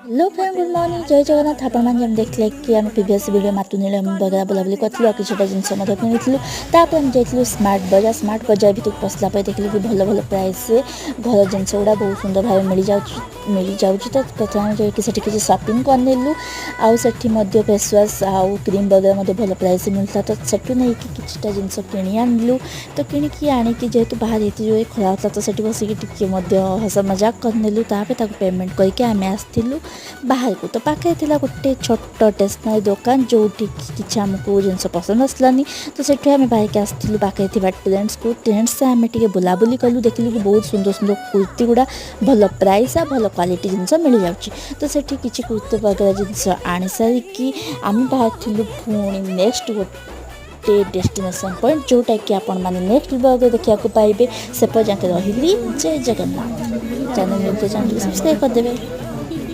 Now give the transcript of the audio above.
Hello friend, good morning, ଜୟ ଜଗନ୍ନାଥ। ଆପଣମାନେ ଯେମିତି ଦେଖିଲେ କି ଆମେ ପ୍ରିଭିୟସ୍ ଭିଡ଼ିଓ ମାତୃନିଳୟ ବଗେରା ବୁଲାବୁଲି କରିଥିଲୁ ଆଉ କିଛିଟା ଜିନିଷ ମଧ୍ୟ କିଣିଥିଲୁ। ତାପରେ ଆମେ ଯାଇଥିଲୁ ସ୍ମାର୍ଟ ବଜାର। ସ୍ମାର୍ଟ ବଜାର ଭିତରକୁ ପଶିଲା ପରେ ଦେଖିଲୁ କି ଭଲ ଭଲ ପ୍ରାଇସ୍ରେ ଘର ଜିନିଷ ଗୁଡ଼ା ବହୁତ ସୁନ୍ଦର ଭାବେ ମିଳିଯାଉଛି। ତ ପ୍ରଥମେ ଆମେ ଯାଇକି ସେଠି କିଛି ସପିଂ କରିନେଲୁ ଆଉ ସେଠି ମଧ୍ୟ ଫେସ୍ ୱାଶ୍ ଆଉ କ୍ରିମ୍ ବଗେରା ମଧ୍ୟ ଭଲ ପ୍ରାଇସ୍ରେ ମିଳୁଥିଲା। ତ ସେଠୁ ନେଇକି କିଛିଟା ଜିନିଷ କିଣି ଆଣିଲୁ। ତ କିଣିକି ଆଣିକି ଯେହେତୁ ବାହାରେ ଏତେ ଜୋରେ ଖରା ହେଉଥିଲା, ତ ସେଠି ବସିକି ଟିକେ ମଧ୍ୟ ହସ ମଜାକ କରିନେଲୁ। ତାପରେ ତାକୁ ପେମେଣ୍ଟ କରିକି ଆମେ ଆସିଥିଲୁ ବାହାରକୁ। ତ ପାଖରେ ଥିଲା ଗୋଟେ ଛୋଟ ଷ୍ଟେସନାରୀ ଦୋକାନ, ଯେଉଁଠିକି କିଛି ଆମକୁ ଜିନିଷ ପସନ୍ଦ ଆସିଲାନି। ତ ସେଠୁ ଆମେ ବାହାରିକି ଆସିଥିଲୁ ପାଖରେ ଥିବା ଟ୍ରେଣ୍ଡସକୁ। ଟ୍ରେଣ୍ଡସରେ ଆମେ ଟିକେ ବୁଲାବୁଲି କଲୁ। ଦେଖିଲୁ କି ବହୁତ ସୁନ୍ଦର ସୁନ୍ଦର କୁର୍ତ୍ତୀ ଗୁଡ଼ା ଭଲ ପ୍ରାଇସ୍ ଆଉ ଭଲ କ୍ୱାଲିଟି ଜିନିଷ ମିଳିଯାଉଛି। ତ ସେଠି କିଛି କୁର୍ତ୍ତୀ ବଗେରା ଜିନିଷ ଆଣିସାରିକି ଆମେ ବାହାରିଥିଲୁ ପୁଣି ନେକ୍ସଟ ଗୋଟେ ଡେଷ୍ଟିନେସନ୍ ପଏଣ୍ଟ, ଯେଉଁଟାକି ଆପଣମାନେ ନେକ୍ସଟ ବ୍ଲଗ୍ରେ ଦେଖିବାକୁ ପାଇବେ। ସେ ପର୍ଯ୍ୟନ୍ତ ରହିଲି, ଜୟ ଜଗନ୍ନାଥ। ଚ୍ୟାନେଲ୍ ଚ୍ୟାନେଲକୁ ସବସ୍କ୍ରାଇବ୍ କରିଦେବେ।